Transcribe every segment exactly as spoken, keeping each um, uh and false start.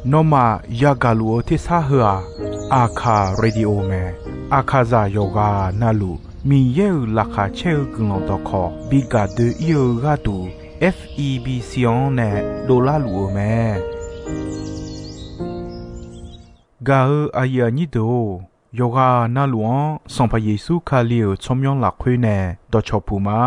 Nawmaf yagaq luf-eu tersar heu-aq, Aqkaq Radio mae. Aqkaqzaq yawqghaq navluf Miqyaer-euq laqkhaq caer-eu guiqlanq dawqkawq bi gaq doe-ir-eu gharduq, F E B C-anr nae dovlar luf-eu mae. Gaq-eu aqyuif aqnyir deuq-or, yawqghaq navluf-anr Sanqpaq Yeqsur Kali-euq tsawrmyanr lafkhoer nae dawqcawq puq ma.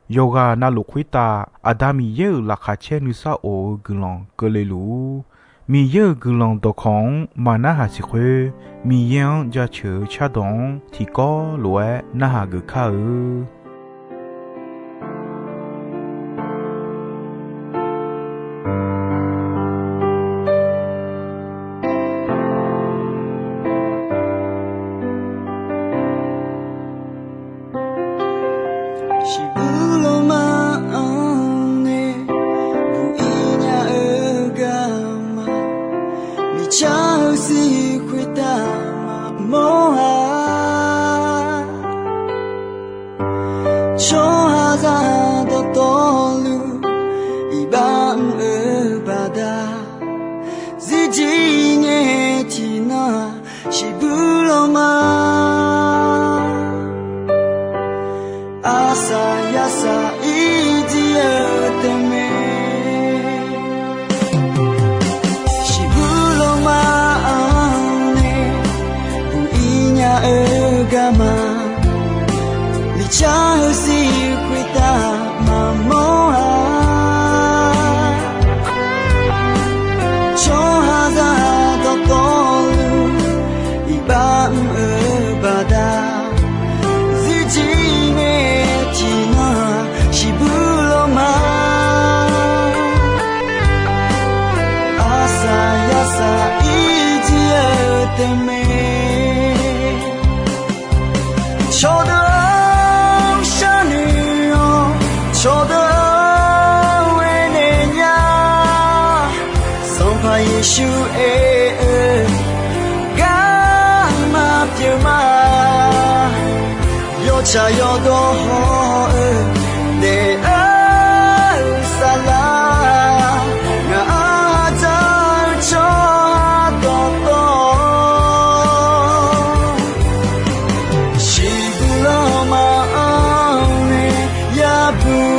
Yawqghaq navluf khoertav Aqda Miqyaer-euq laqkhaq caer nuisar of-eu guiqlanq keuvle luf-ur. Miqyaer-euq guiqlanq dawqkawq-anr maq narhaq siq khoer, Miqyaer-anr jaceuq-eu cardawq-anr tiqkawv lof-aer narhaq geuf kar-eu. Shiqbuq lawma-anr nae buq-ir nya-eu garma, miqcar-eu sir khoertav maqmawr-a. Tsawrhaqzaq dawqtawvluf iqbax mr-eu baqda, zirjir ngae tiqnan shiqbuq lawma, arsaq yarsaq irjir-eu taef mae. Shiqbuq lawma-anr nae buq-ir nya-eu garma, miqcar-eu sir khoertav maqmawr-a. Tsawrhaqzaq dawqtawvluf iqbax mr-eu baqda, zirjir ngae tiqnan shiqbuq lawma, arsaq yarsaq irjir-eu taef mae. Cawqdeuq-anr sharnoeq-awr, cawqdeuq-anr aernaeq nya, Sanqpaq Yeqsur aer-eu garma pyeuf ma. Yawtsaq yawdawr haw-eu daef-eu saflar, ngaq-anr dzaq-eu tsawrhaq dawqtawv, shiqbuq lawma-anr nae yabuq-ir-awr,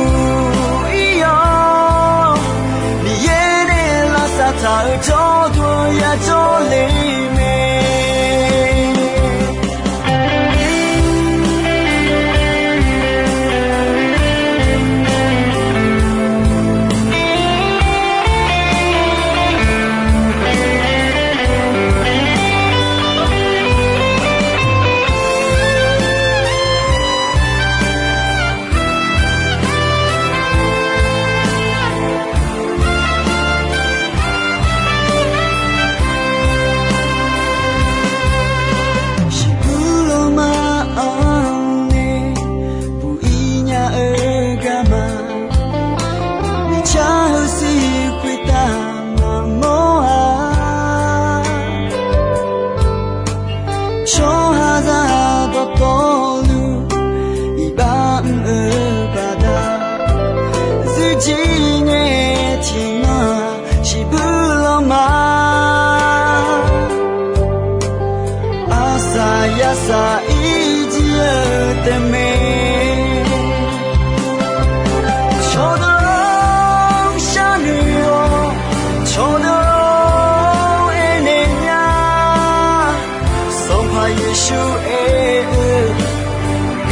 Miqyaer nae lavsav taq-eu jawrduq yajawr le mae. Shiqbuq lawma-anr nae buq-ir nya-eu garma, miqcar-eu sir khoertav maqmawr-a. Tsawrhaqzaq dawqtawvluf iqbax mr-eu baqda, zirjir ngae tiqnan shiqbuq lawma, arsaq yarsaq irjir-eu taef mae. Cawqdeuq-anr sharnoeq-awr, cawqdeuq-anr aernaeq nya, Sanqpaq Yeqsur aer-eu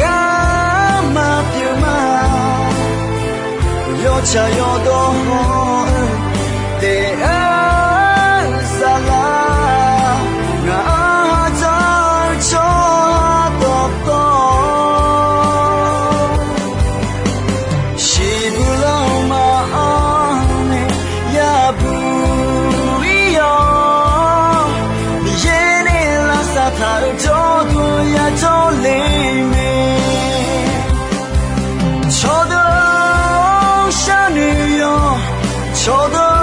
garma pyeuf ma. Yawtsaq yawdawr haw-eu daef-eu saflar, ngaq-anr dzaq-eu tsawrhaq dawqtawv, shiqbuq lawma-anr nae yabuq-ir-awr, Miqyaer nae lavsav taq-eu jawrduq yajawr le mae. Cawqdeuq-anr sharnoeq-awr, cawqdeuq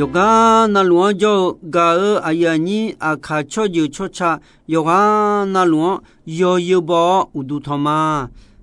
Yawqghaq navluf-anr jawr-eu gaq-euq aqyuif aqnyir, aqkaq tsawrjeuq tsawrca, yawqghaq navluf-anr yawzeu baw-awr uqduq tanq ma.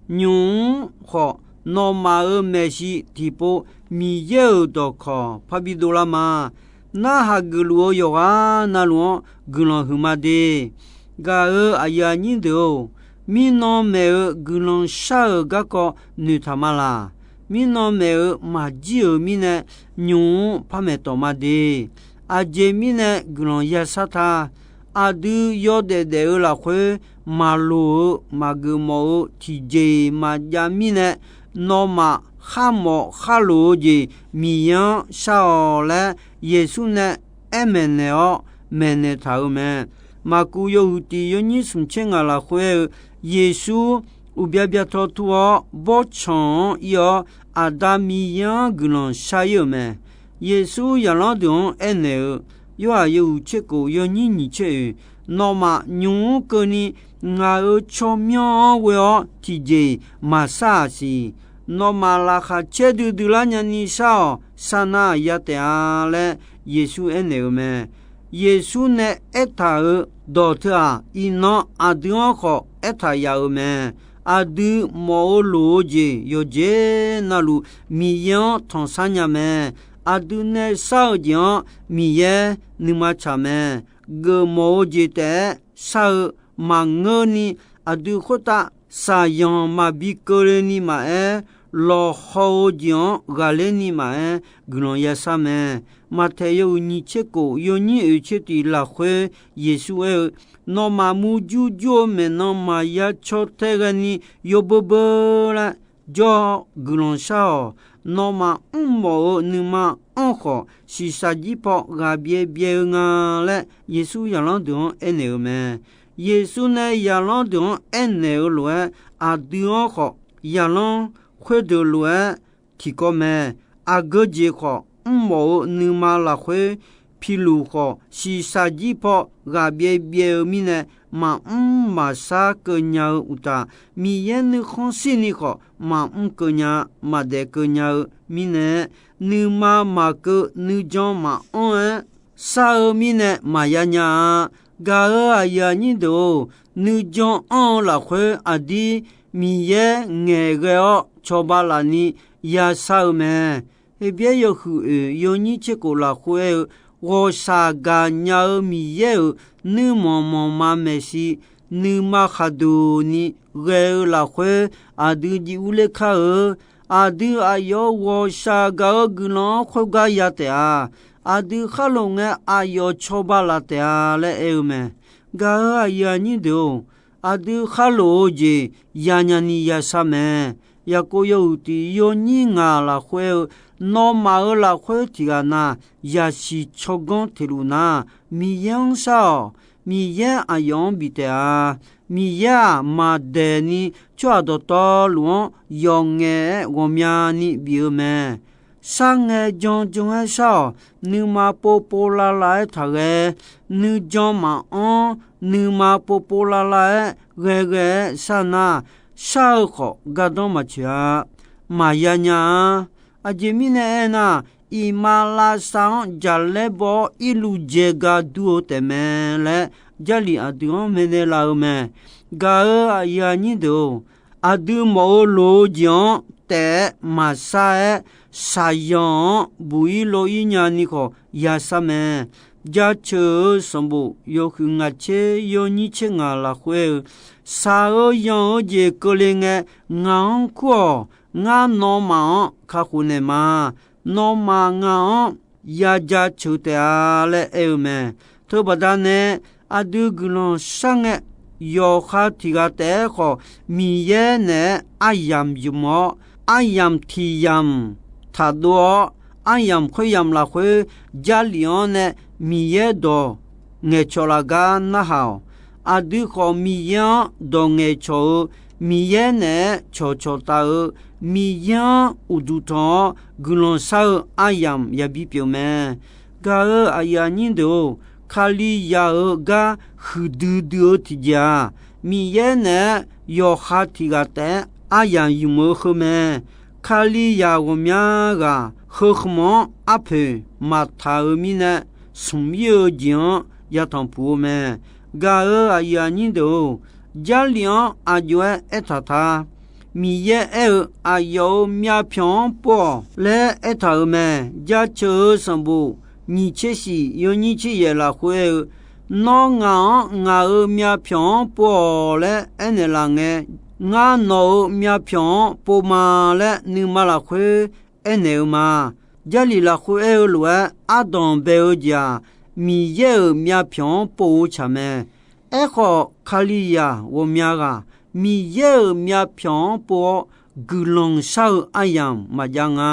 Nymq-mr khawf, nawmaf-euq maeqshi tiqpov Miqyaer-euq dawqkawq parbi dovlar ma. Narhaq geufluf-eu yawqghaq navluf-anr guiqlanq huiqma de. Gaq-euq aqyuif aqnyir deuq-or, mirnan maeq-eu guiqlanq shar-euq garkawv noeqtaq ma laq. Mirnan maeq-eu maqjir-euq mirnae, nymq-mr par maeqtawq ma de. Aqjeq mirnae guiqlanq yashar ta. Aqdui yawdaef daef-eu lafkhoer, maqloq-eu maqgeuf mawf-eu tiqjeq-iq maqjav mirnae, nawmaf kharmawf kharloq-eu jeq Miqyaer-anr shar-awq laer, Yeqsur nae aer maeqnaeq-awr maeqnaeq taq-euq mae. Maqkuv yawhuiq tiq yawnyir smq tser ngaq lafkhoer aer-eu, Yeqsur uqbya byataw tur-awr bawrtsanq-anr ir-awr, Aqda Miqyaer-anr guiqlanq shar-ir-euq mae. Yeqsur zaqlanr deuq-anr aernaeq-eu, Yorhaq yawhuiq tser kof yawnyir nyiq tser oeq, nawmaf nymq-mr keuvni ngaq-euq tsawrmyanr-anr ghoe-awr tiqjeq-iq maqshar-aq siq. Nawmaf laqkhaq caer duidui lar nyani shar-awq. Sar nar ya taef-a laer Yeqsur aernaeq-euq mae. Yeqsur nae aertaq-euq dawq teu-aq, iqnan aqdui-anr khawf aertaq yaf-euq mae. Aqdui mawf-eu loq-eu jeq yawqjeq navluf Miqyaer-anr tanqsar nya mae. Aqdui nae shar-eu jeq-anr Miqyaer nuima tsaq mae. Geufmawf-eu jeq taef-aer shar-eu maqngeurni, aqdui khoertav shaqzanq maqbi keuvle ni maqaer, lawqhaw-eu jeq-anr ghaqler ni maqaer, guiqlanq yashar mae. Maqtaeq yawhuiq nyiq tser kof yawnyir oeq tser tiq lafkhoer Yeqsur aer-eu, Nawmaf murjur jur-eu maeqnan maqya caw tae ghaeni yawbeu beu laer jawr-awr guiqlanq shar-awq. Nawmaf mrmawf-eu nuima anr khawf, shiqshaq jir paw ghaq byaev byaev-eu nga laer Yeqsur zaqlanr deuq-anr aernaeq-euq mae. Yeqsur nae zaqlanr deuq-anr aernaeq-eu lof-aer, aqdui-anr khawf zaqlanr khoerdeuq lof-aer tiqkawv mae. Aqgeu jeq khawf, mrmawf-eu nuima lafkhoer piluf khawf, shiqshaq jir paw ghaq byaev byaev-eu mirnae, maqmr maqshar keuv nya-eu uqtaf, Miqyaer nuikhanr shirni khawf maqmr keuv nya, maqdaef keuv nya-eu mirnae, nuima maqkeuv nuijan maqanr-aer shar-eu mirnae maqya nya-a. Gaq-euq aqyuif aqnyir deuq-or, nuijan anr-eu lafkhoer aqdir Miqyaer ngaeqghae-awr cawba laf ni yashar-eu mae. Heqbyaer yawhuiq oeq yawnyir tser kof lafkhoer aer-eu, ghawqshaq gaqnya-eu Miqyaer-euq nuirmanq manqma maeqshi nuima khaqduq ni ghae-eu lafkhoer aqdui jiv urler kar-eu. Aqdui aqyawf-euq ghawqshaq gaq-eu guiqlanq-anr khoergar ya taef-a. Aqdui khar lof ngae aqyawf cawba laf taef-a laer aer-eu mae. Gaq-euq aqyuif aqnyir deuq-or, aqdui khar lof-eu jeq yanya ni yashar mae. Yaqkov yawhuiq tiq yawnyir ngaq lafkhoer aer-eu, nawmaf-euq lafkhoer tiq ghaq na, yasiq tsawrganr teq luf nar, Miqyaer-anr shar-awq. Miqyaer aqyawf-anr bif taef-a. Miqyaer-aq, maqdaeq ni tsawrhaq dawqtawvluf-anr yawf ngaef-aer ghawqmyani bif-eu mae. Sharngae jan jan-aer shar-awq. Nuima povpov lavlav-aer taqghae. Nuijan maqanr, nuima povpov lavlav-aer ghae ghae-aer shar nar, shar-eu khawf gardanr maqtsoeq-a. Maqya nya-a. Aqjeq mirnae aernar, iqmalavshav-anr jaqlaer baw-awr irluv jaegar dur-eu taefmae laer, Jarlif aqdui-anr maeqnaeq laf-eu mae. Gaq-euq aqyuif aqnyir deuq-or, aqdui mawf-eu loq-eu jeq-anr taef-aer maqshar-aer, shaqzanq-anr buq-ir lov-ir nyani khawf yashar mae. Jaceuq-eu sanqbof yawhuiq ngaq tser yawnyir tser ngaq lafkhoer aer-eu, shaq-eu yanq-eu jeq keuvle ngae, ngaq-anr kur-awq. Ngar nawmaf-anr kakhof naeq ma. Nawmaf ngaq-anr ya jaceuq taef-a laer aer-eu mae. Teubaqda nae aqdui guiqlanq shar ngae, yawqha tiq ghaq taef-aer khawf, Miqyaer naeq-aer aryamq ymq-awr, aryamq tiq yamq taqdov-awr, aryamq khoeryamq lafkhoer Jarlif-anr nae Miqyaer dawq ngaeqcawq laf gar narhaq-awq. Aqdui khawf Miqyaer-anr dawq ngaeqcawq-eu Miqyaer naeq-aer cawqcawq taf-eu Miqyaer-anr uqduq tanq-awr guiqlanq shar-eu aryamq yabi pyeuf mae. Gaq-euq aqyuif aqnyir deuq-or, Kalizaq-euq gar huiqdui dui-eu tiqjeq-aq, Miqyaer naeq-aer yawqha tiq ghaq taef-aer aryamq ymq-eu heu mae. Kalizaq ghawqmya ghaq heu khmq-anr arpoeq maqtaq-eu mirnae, smq ir-eu jeq-anr yatanq puq-eu mae. Gaq-euq aqyuif aqnyir deuq-or, Jarlif-anr aq jov-aer aertaq ta. Miqyaer aer-eu, aqyawf-euq myavpyawq-anr pov-awq laer aertaq-euq mae. Jaceuq-eu sanqbof nyiq tser shif yawnyir tser yaeq lafkhoer aer-eu, Nawr ngaq-anr ngaq-euq myavpyawq-anr pov-awq laer aernaeq laf ngae, ngar nawq-euq myavpyawq-anr pov ma laer nuima lafkhoer aernaeq-eu ma. Jarlif lafkhoer aer-eu lof-aer ardanq bae-eu jeq-aq, Miqyaer-euq myavpyawq-anr pov-eu tsaq mae. Aerkhawf, Kalizaq ghawqmya ghaq Miqyaer-euq myavpyawq-anr pov-awr guiqlanq shar-eu aryamq maqjav nga.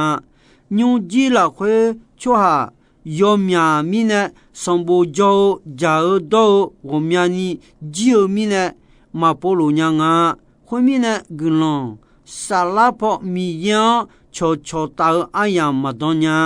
Nymrjir lafkhoer tsawrhaq yawmyaq mirnae sanqbof jawr-eu jaq-eu dawr-eu ghawqmyani jir-eu mirnae maqpov lof nya nga. Khoermirnae, guiqlanq saflar paw Miqyaer-anr cawqcawq taf-eu aryamq maqdan nya.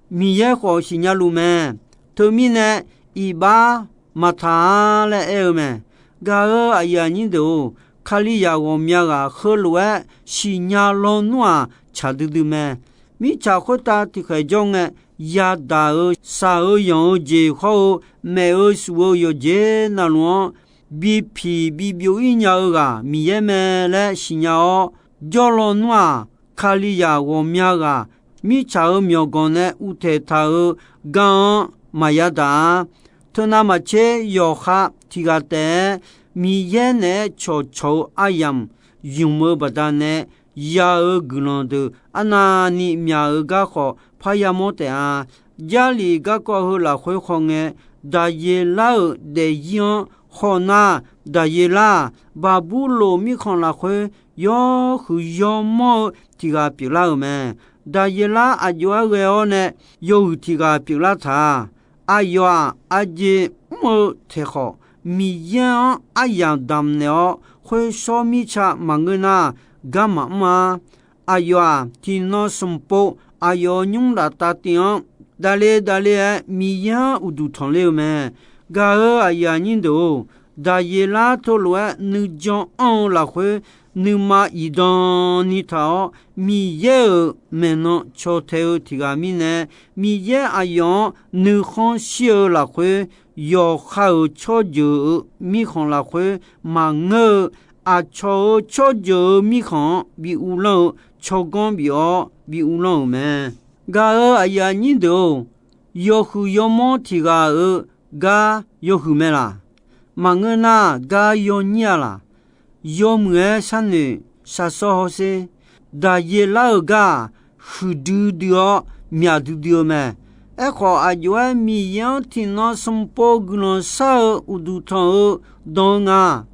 Miqyaer khawf siqnya luf mae. Teumirnae, iqbax maqtaq-a laer aer-eu mae. Gaq-euq aqyuif aqnyir deuq-or, Kalizaq ghawqmya ghaq heulof-aer siqnya lawnmr-aq, tsaq duidui mae. Mirtsaq khoertav tiqkhaeq jawr ngae, yadaq-euq shaq-eu yanq-eu jeq hawr-eu maef-eu shuf-eu yawqjeq navluf-anr bipiq bibyov ir nya-eu ghaq Miqyaer mae laer siqnya-awr jawr lawnmr-aq, Kalizaq ghawqmya ghaq mirtsaq-euq myawqganq nae uvtaeq taq-euq gar-anr maqya daq-a. Teunav maqtser yawqha tiq ghaq taef-aer Miqyaer naeq-aer cawqcawq-eu aryamq ymq-eu baqdanae ya-eu guiqlanq deuq arnavni myaq-eu gar khawf parya mawr taef-a. Jarlif garkawv heu lafkhoer khawf ngae, Daqyeqlar-euq daefzir-anr khawf nar, Daqyeqlar-aq, Baqburloq mirkhanq lafkhoer yawhuiq yawmawr-eu tiq ghaq pyeuflar-euq mae. Daqyeqlar aq jov-aer ghae-awr nae yawhuiq tiq ghaq pyeuflar taq-a. Aqyawf-aq, aqjeq mr-eu taeq khawf, Miqyaer-anr aryamq damq naeq-awr, khoershawr mirtsa maqngeur nar, gar maqmr-a. Aqyawf-aq, tiqnan smq pov aqyawf-euq nymr laftav tiv-anr davle davle-aer Miqyaer-anr uqduq tanqler-eu mae. Gaq-euq aqyuif aqnyir deuq-or, Daqyeqlar teulof-aer nuijan anr-eu lafkhoer nuima iqdan ni taq-awr, Miqyaer-euq maeqnan caw tae-eu tiq ghaq mirnae, Miqyaer aqyawf-anr nuikhanr shir-eu lafkhoer, yawqha-euq tsawrjeuq-euq mirkhanq lafkhoer maqngeur-eu, aqcawq-euq tsawrjeuq-euq mirkhanq-anr bi uvlanr-eu tsawrganr bif-awr bi uvlanr-euq mae. Gaq-euq aqyuif aqnyir deuq-or, yawhuiq yawmawr tiq ghaq-euq gar yawhuiq mae laq? Maqngeur nar, gar yawnyir-a laq? Yawmuiq-aer sharnoeq shaqshawr hawsher. Daqyeqlar-euq gar-aq, huiqdui dui-awr myaq duidui-eu mae. Aerkhawf, aq jov-aer Miqyaer-anr tiqnan smq pov guiqlanq shar-eu uqduq tanq-eu dan-eu nga.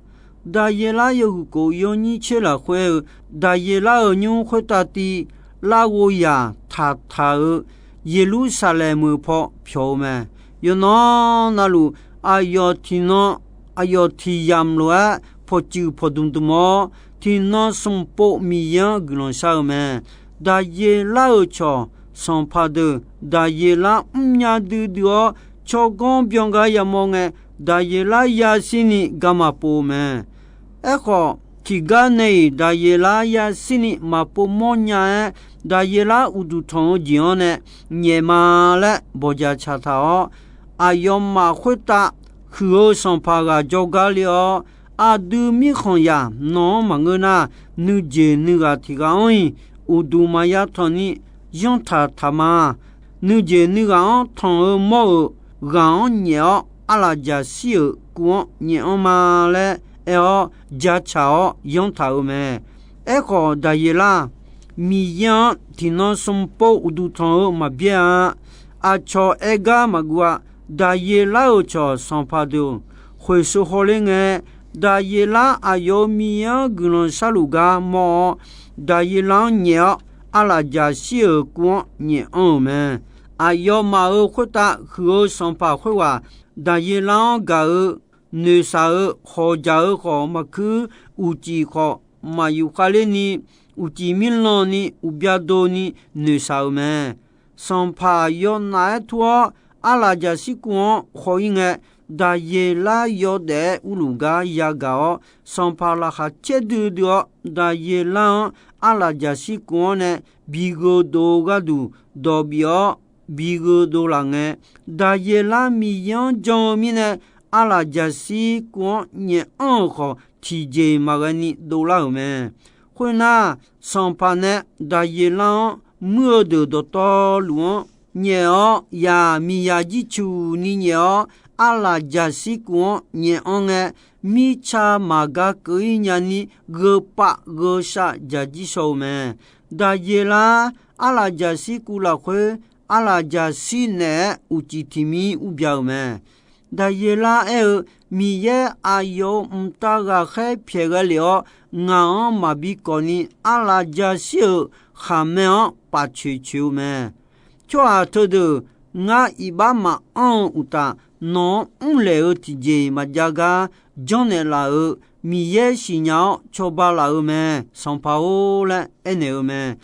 Daqyeqlar yawhuiq kof yawnyir tser lafkhoer-eu, Daqyeqlar-euq nymr khoertav tiv larghov yaq taqtaq-euq Yeqlursaqlaeq meuq paw pyawq-eu mae. Yawqnan navluf, aqyawf tiqnan aqyawf tiq yamq lof-aer pawqtsuif pawqdmq dmq-awr, tiqnan smq pov Miqyaer-anr guiqlanq shar-eu mae. Daqyeqlar-euq cawq sanqpaq deuq Daqyeqlar mrnya duidui-awr, tsawrganr byan gar yamawr ngae, Daqyeqlar yashirni garma pov-eu mae. Aerkhawf, tiqgar nae-iq Daqyeqlar yashirni maqpov mawrnya-aer, Daqyeqlar uqduq tanq-eu jeq-anr nae nyaef ma laer bawqjaq tsaq taq-awr, aqyawfmaf khoertav huiq-eu sanqpaq ghaq jawrgar le-awr, aqdui mirkhanqzaq nawq-anr maqngeur nar, nuijeq nuighaq tiq ghaq-anr-iq uqduq maqya tanq ni yanrtaq taq ma. Nuijeq nuighaq-anr tanq-eu mawr-euq ghaq-anr nyaef-awr, arlafjaqshir-euq kuv-anr nyaef anr ma laer aer-awr, jacaq-awr yanrtaq-euq mae. Aerkhawf, Daqyeqlar-aq, Miqyaer-anr tiqnan smq pov uqduq tanq-eu maqbyaer-a. Aqcawq aer gar maqguv-a. Daqyeqlar-euq cawq sanqpaq deuq khoeqseu hawler ngae, Daqyeqlar aqyawf-euq Miqyaer-anr guiqlanq sharluf gar mawr-awr, Daqyeqlar-anr nyaef-awr, arlafjaqshir-euq kuv-anr nyaef anr-euq mae. Aqyawfmaf-euq khoertav huiq-eu sanqpaq khoerghaq Daqyeqlar-anr gaq-eu noeqshaq-eu hawqjaq-eu khawf maqkuir, uqcif khawf maqyuf khavler ni, uqcif mirlan ni uqbya do ni noeqshaq-euq mae. Sanqpaq yawnaf-aer tur-awr, arlaqjaqshir kuv-anr khaw-ir ngae, Daqyeqlar yawdaef-aer urluf gar yagaq-awr, sanqpaq laqkhaq caerdui dui-awr, Daqyeqlar-anr arlaqjaqshir kuv-anr nae bi gheudov-eu gharduq dawq bif-awr bi gheudov laf ngae, Daqyeqlar Miqyaer-anr jan-eu mirnae, arlaqjaqshir kuv-anr nyaef anr-euq khawf, tiqjeq maqghae ni dovlar-euq mae. Khoernar, sanqpaq nae Daqyeqlar-anr muir-eu deuq dawqtawvluf-anr nyaef-awr, yaq miqyaq jircuq ni nyaef-awr, arlaqjaqshir kuv-anr nyaef anr ngae, mirtsa maqgar keuv-ir nyani gheupav gheushav dzaq jir shaw-eu mae. Daqyeqlar arlaqjaqshir kuv lafkhoer, arlaqjaqshir naeq-aer uqcif tiq mir urbya-euq mae. Daqyeqlar aer-eu, Miqyaer aqyawf-euq mqtav ghaqkhaer pyaeq ghae lef-awr, ngaq-anr maqbi kawf ni arlaqjaqshir-euq khaqmae-anr paf coeq coeq-eu mae. Tsawrhaq teudeuq ngar iqbax maqanr-eu uqtaf, nawq-anr mrlaeq-eu tiqjeq maqjav gar janrnaeq laf-euq Miqyaer siqnya-awr cawba laf-eu mae, sanqpaq-or laer aernaeq-eu mae.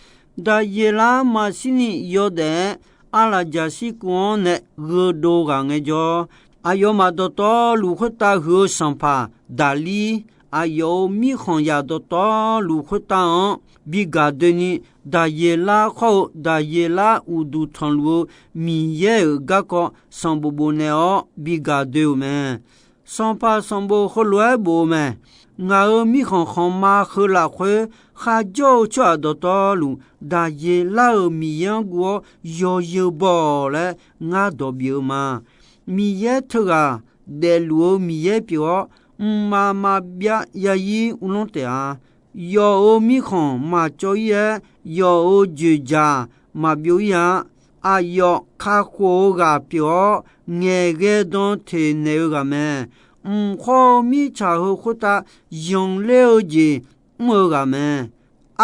Daqyeqlar maqshir ni yawdaef-aer arlaqjaqshir kuv-anr nae gheudov ghaq ngaejawr, aqyawfmaf dawqtawvluf khoertav huiq-eu sanqpaq Daqlir, aqyawf-euq mirkhanqzaq dawqtawvluf khoertav-anr bi gaq doeni, Daqyeqlar khawr-eu Daqyeqlar uqduq tanqluf-eu Miqyaer-euq garkawv sanqbof bofnaeq-awr bi gaq doe-euq mae. Sanqpaq sanqbof heulof-aer bof-eu mae. Ngaq-euq mirkhanq khanqma heu lafkhoer kharjawr-eu tsawrhaq dawqtawvluf, Daqyeqlar-euq Miqyaer-anr guv-awr yawzeu baw-awq laer ngar dawq bif-eu ma. Miqyaer teughaq daefluf-eu Miqyaer pyeuf-awr, mqmaq maqbyav yazir uvlanr taef-a. Yawf-euq mirkhanq maqcawv-ir-aer, yawf-euq dzoeqdzaq maqbyov-ir-a. Aqyawf kakhof-eu ghaq pyeuf-awr, ngaeqghae dan teq naeq-eu ghaq mae. Mq khawr-eu mirtsaq heu khoertav yanqler-eu jeq mr-eu ghaq mae.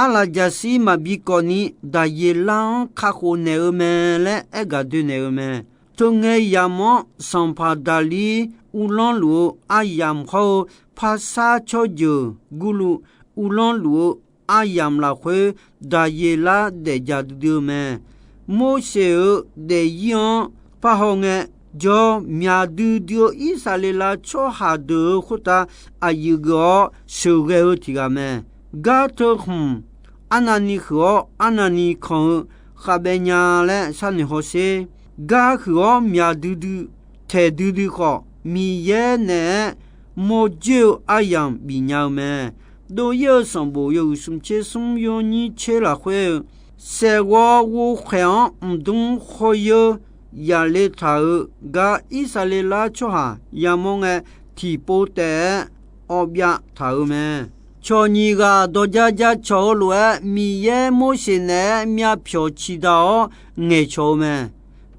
Arlaqjaqshir maqbi kawf ni Daqyeqlar-anr kakhof naeq-eu mae laer aergaq doe naeq-eu mae. Teungae yamq-anr sanqpaq Daqlir uvlanr luf-eu aryamq hawr-eu, parsar tsawrjeuq gurluv uvlanr luf-eu aryamq lafkhoer, Daqyeqlar daefdzaq duidui-eu mae. Morseq-euq daefzir-anr parhaw ngae, jawr myaq duidui-eu Irsaqleqlav tsawrhaq deuq-euq khoertav aqyuif geuf-awr sheuqghae-eu tiq ghaq mae. Gar teu khmq arnavni huiq-awr arnavni kanq-eu khavbae nya laer sharnoeq hawsher. Gar huiq-awr myaq duidui taeq duidui khawf, Miqyaer naeq-aer mawrjoer-eu aryamq bifnya-eu mae. Dov-ir-eu sanqbof yawhuiq smq tser smr yawnyir tser lafkhoer-eu, saeqghawv ghovkhaeq-anr mqdmr khawr yeur yaqle taq-euq gar Irsaqleqlav tsawrhaq yamawr ngae, tiqpov taef-aer awvbyav taq-euq mae. Cawq nyiq ghaq dawq ja ja cawq-eu lof-aer, Miqyaer Morseq naeq-aer myavpyawq ciqdaq-awr ngaeqcawq-eu mae.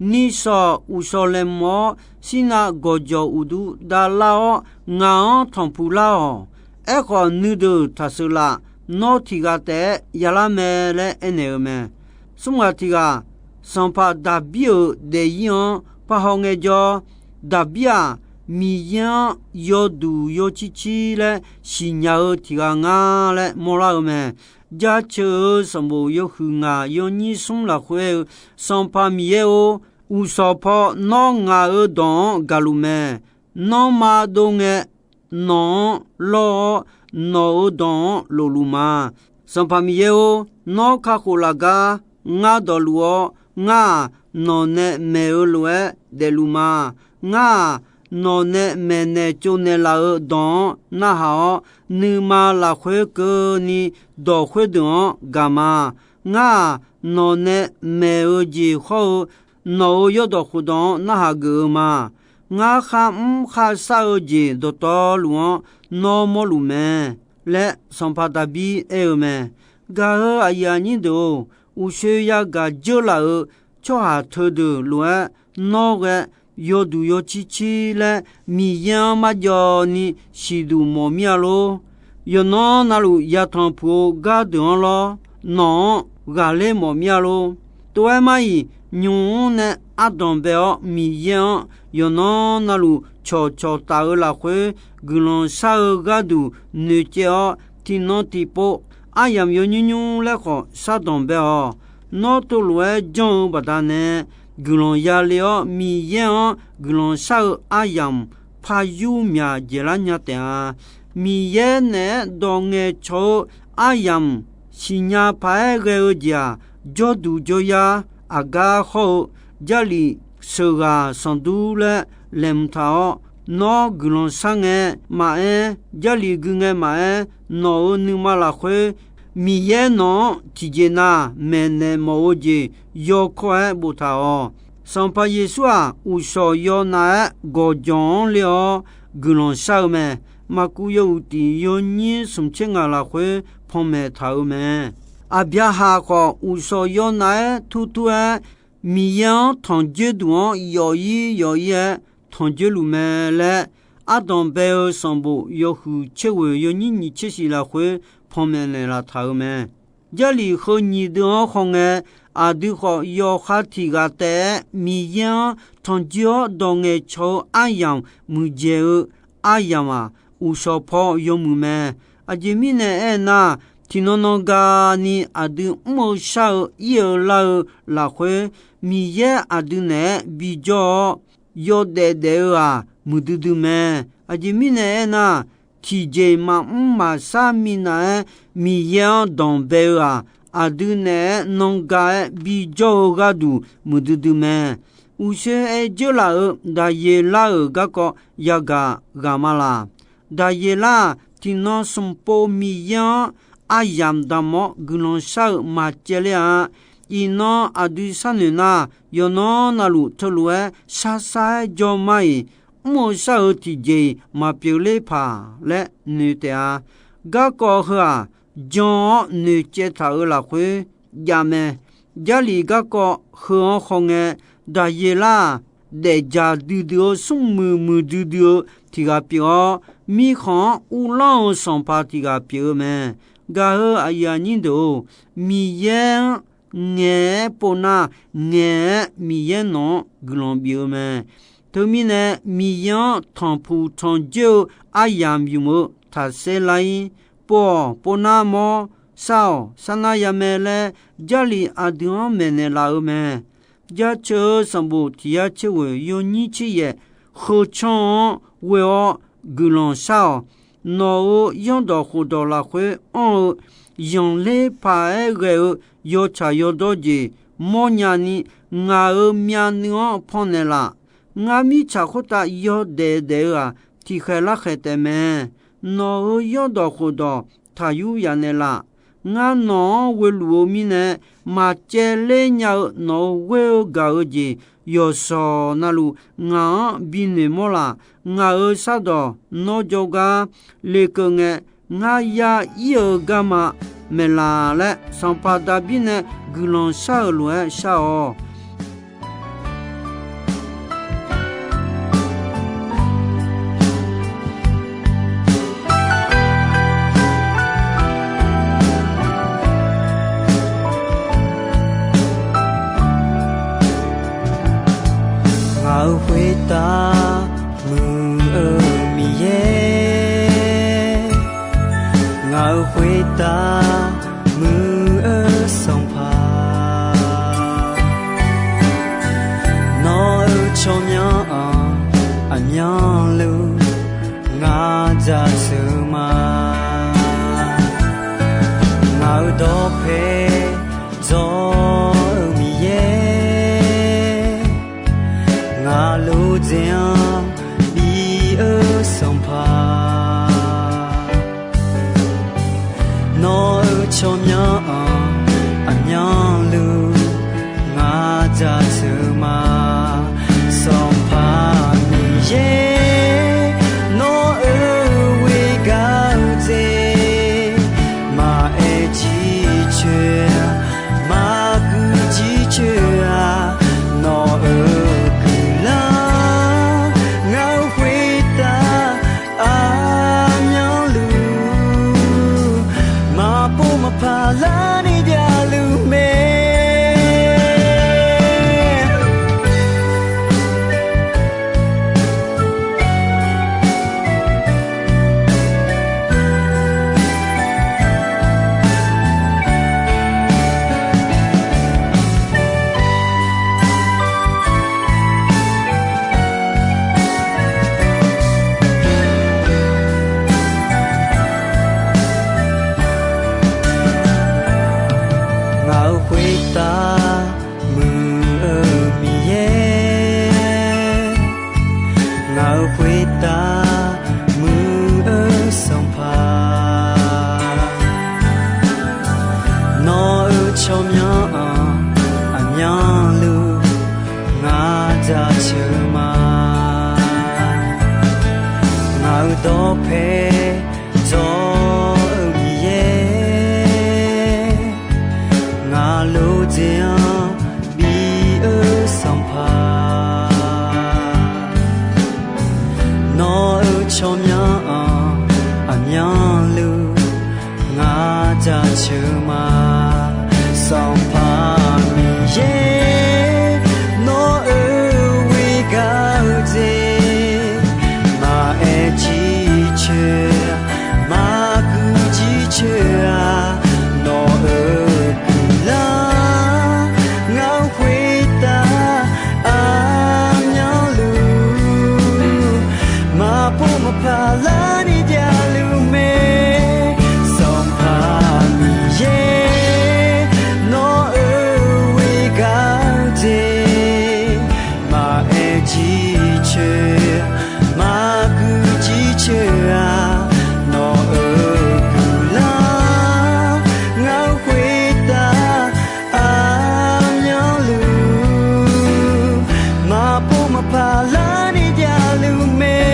Nishawq uqshawq laeqhmq-awr, Sirnav gawqjawq uqduq davlar-awr, ngaq-anr tanqpuq lar-awq. Aerkhawf, nuideuq taqseuq laf, nawr tiq ghaq taef-aer yalar mae laer aernaeq-eu mae. Smr ghaq tiq ghaq, sanqpaq Daqbir-euq daefzir-anr parhaw ngaejawr, Daqbir-aq, Miqyaer-anr yawduq yawcir cir laer siqnya-eu tiq ghaq nga laer mawrlar-eu mae. Jaceuq-euq sanqbof yawhuiq ngaq yawnyir smr lafkhoer-eu, Sanqpaq Miqyaer-or, uqshawq paw nawr ngaq-euq dawq-anr gaqluf mae. Nanrma dov ngae, nawq-anr lawr-awr, nawq-euq dawq-anr lofluf ma. Sanqpaq Miqyaer-or, nawr kakhof laf gar ngar dawqluf-awr, ngar-aq, nawq nae maeq-eu lof-aer daefluf ma. Ngar-aq, nawq nae maeqnaeq tsovnaeq laf-euq dawq-anr narhaq-awr, nuima lafkhoer keuvni dawq khoerdeuq-anr gaq ma. Ngar-aq, nawq nae maeq-eu jeq hawr-eu nawq-euq yawrdawq khofdawq-anr narhaq geuf-eu ma. Ngar kharmr kharshar-eu jeq dawqtawvluf-anr nawr mawrluf mae laer sanqpaq Daqbir aer-eu mae. Gaq-euq aqyuif aqnyir deuq-or, uqshoe yagaq dzeur laf-euq tsawrhaq teudeuq lof-aer nawr ghae yawduq yawcir cir laer Miqyaer-anr marjawv ni siqduq mawf mir-a lor. Yawqnan navluf yatanq puq-eu gardeuq-anr lawr, nawq-anr ghaqler mawf mir-a lor. Tov-aer mar-iq, nymq-mr nae ardanq bae-awr Miqyaer-anr yawqnan navluf cawqcawq taf-eu lafkhoer, guiqlanq shar-eu gharduq noeqcaev-awr tiqnan tiqpov aryamq yawnymr nymr laer khawf shardanq bae-awq. Nawr teulof-aer janr-eu baqdanae guiqlanq yale-awr, Miqyaer-anr guiqlanq shar-eu aryamq par yur myaq dzaeqlar nya taef-a. Miqyaer naeq-aer dawq ngaeqcawq-eu aryamq siqnya paq-aer ghae-eu jeq-aq, jawrduq jawryar aqgar hawr-eu Jarlif sheuqghaq sanqdur laer laeqhmq taq-awr, nawr guiqlanq shar ngae maqaer, Jarlif gui ngae maqaer, nawq-euq nuima lafkhoer Miqyaer nawq-anr tiqjeq nav maeqnaeq mawf-eu jeq yawkawr-aer boftaq-awq. Sanqpaq Yeqsur-aq, uqshawq yawnav-aer gawqjawq-anr le-awr guiqlanq shar-eu mae. Maqkuv yawhuiq tiq yawnyir smq tser ngaq lafkhoer panmaeq taq-euq mae. Aqbyaqhaq khawf, uqshawq yawnav-aer turtur-aer Miqyaer-anr tanqjoer duq-anr yawf ir yawf ir-aer tanqjoer luf mae laer, ardanq bae-eu sanqbof yawhuiq tser ghoeq yawnyir nyiq tser shiq lafkhoer panmaeq naeqlaf taq-euq mae. Jarlif heu nyiq deuv-anr hawngae, aqdui khawf yawqha tiq ghaq taef-aer Miqyaer-anr tanqjoer-awr dawq ngaeqcawq-eu aryamq muiqdzaeq-eu aryamq-aq, uqshawq paw yawmuiq mae. Aqjeq mirnae aernar, tiqnan nan gani aqdui mr-eu shar-eu ir-eu lar-eu lafkhoer, Miqyaer aqdui naeq-aer bijawr-awr, yawdaef daef-eu-aq, muiqdui dui mae. Aqjeq mirnae aernar, tiqjeq maqmr maqshar minav-aer Miqyaer-anr danqbae-eu-aq, aqdui naeq-aer nan ga-aer bijawr-eu gharduq muiqdui dui mae. Uqshoe aer dzeurlaf-euq Daqyeqlar-euq garkawv yagaq ghaq ma laq. Daqyeqlar-aq, tiqnan smq pov Miqyaer-anr aryamq damq-awr guiqlanq shar-eu maqcaevler-a. Iqnan aqdui sharnoeq nar, yawqnan navluf teulof-aer sharsar-aer jawr mar-iq, mr-eu shar-eu tiqjeq-iq maqpyeuf ler paq laer noeq taef-a. Garkawv heu-aq, jan-awr noeqcaev taq-euq lafkhoer jav mae. Jarlif garkawv heu-anr hawngae, Daqyeqlar-aq, daefdzaq duidui-eu smrmuiq muiqdui dui-eu tiq ghaq pyeuf-awr, mirkhanq-anr uvlanr-eu sanqpaq tiq ghaq pyeuf-eu mae. Gaq-eu aqyuif aqnyir deuq-or, Miqyaer-anr ngaeq-aer pov nar, ngaeq-aer Miqyaer nawq-anr guiqlanq bif-eu mae. Teumirnae, Miqyaer-anr tanqpuq tanqjoer-eu aryamq ymq-eu taqsaer lar-ir. Pov-awq, pov nar mawr, shar-awq, sharnar ya mae laer, Jarlif aqdui-anr maeqnaeq laf-eu mae. Jaceuq-eu sanqbof tiq yar tser ghoeq yawnyir tser yaef heu canr-anr ghoe-awr guiqlanq shar-awq. Nawq-euq zanrdawq khofdawq lafkhoer anr-eu zanqler paq-aer ghae-eu yawtsaq yawdawr jeq mawrnya ni, ngaq-euq myavnuiv-anr pannaeq laf. Ngar mirtsaq khoertav yawdaef daef-eu-aq, tiqkhaeq larkhaeq taef mae. Nawq-euq zanrdawq khofdawq taqyur yanaeq laf. Ngar nawq-anr ghoeluf-eu mirnae, maqcaevler nya-eu nawq-euq ghoer-eu gaq-eu jeq yawqshawq navluf ngaq-anr binoeq mawr laf. Ngaq-euq shardawq nawr jawrgar lekeuv ngae, ngar ya ir-eu garma maeqlaf laer, sanqpaq Daqbir nae guiqlanq shar-euq lof-aer shar-awq. Ngaq-euq khoertav muiq-eu Miqyaer, ngaq-euq khoertav muiq-eu Sanqpaq, nawr-euq tsawrmyanr-anr aqmyanluf ngar jaceuq-eu ma. Ngaq-euq dawqpae dzawr-eu Miqyaer, ngaq lof dzaeq-anr bi-eu Sanqpaq, nawr-eu khoertav muiq-eu Miqyaer, ngaq-euq khoertav muiq-eu Sanqpaq, nawq-euq tsawrmyanr-anr aqmyanluf ngaq jaceuq-eu ma. Ngaq-euq dawqpae dawq-eu Miqyaer, ngaq lof jeq-anr bi-eu Sanqpaq, nawq-euq tsawrmyanr-anr aqmyanluf ngaq jaceuq-eu ma. Sanqpaq Miqyaer, nawq-euq ghoegaq-eu jeq maqaer jircoer, maqguq jircoer-aq, nawq-euq guiqlanq ngaq-euq khoertav aqmyanluf maqpov maqpaq larni javluf mae. Sanqpaq Miqyaer, nawq-euq ghoegaq-eu jeq maqaer jircoer, maqguq jircoer-aq, nawq-euq guiqlanq ngaq-euq khoertav aqmyanluf maqpov maqpaq larni javluf mae.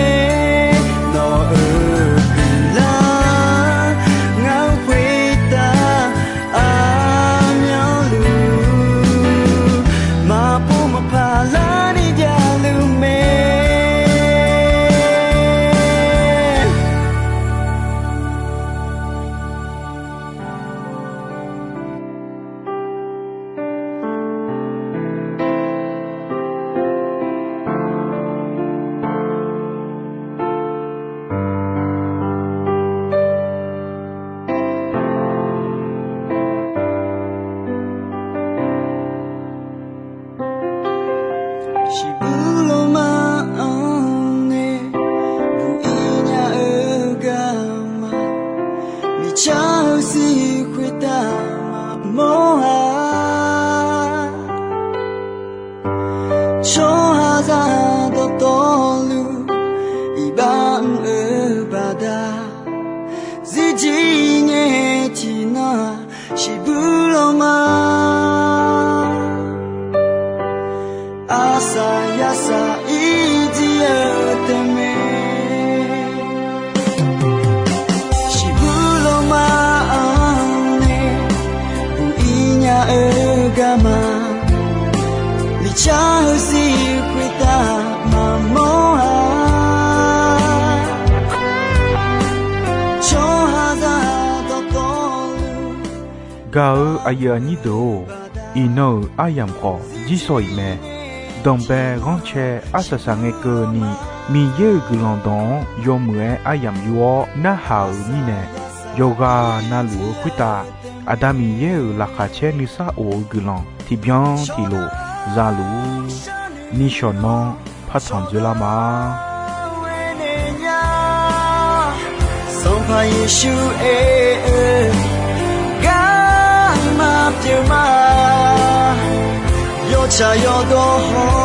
Nawq-euq guiqlanq ngaq-euq khoertav aqmyanluf maqpov maqpaq larni javluf mae. Shiqbuir lawmar-anr nae buq-ir nya-eu garma, miqcar-eu zir khoertav maqmawr-a. Tsawrhaqzaq dawqtawvluf iqbax mr-eu baqda, zirjir ngae tiqnan shiqbuir lawmar, arsaq yarsaq irjir-eu tae mae. Shiqbuir lawmar-anr nae buq-ir nya-eu garma, miqcar-eu zir khoertav maqmawr-a. Tsawrhaqzaq dawqtawvluf Gaq-eu aqyuif aqnyir deuq-or, iqnan-euq aryamq khawf jirsawq iq mae. Danqbae ghanrcae arsaq saq ngae keuvni, Miqyaer-euq guiqlanq dawq-anr yawmuiq-aer aryamq yur-awr narhaq-euq mirnae, yawqghaq navluf-eu khoertav Aqda Miqyaer-euq laqkhaq caer nuisar of-eu guiqlanq tiqbyan tiqlof za luf-ur. Nishawq nanr partanq dzoerlar ma. Sanqpaq Yeqsur aer-eu garma pyeuf ma. Yawtsaq yawdawr haw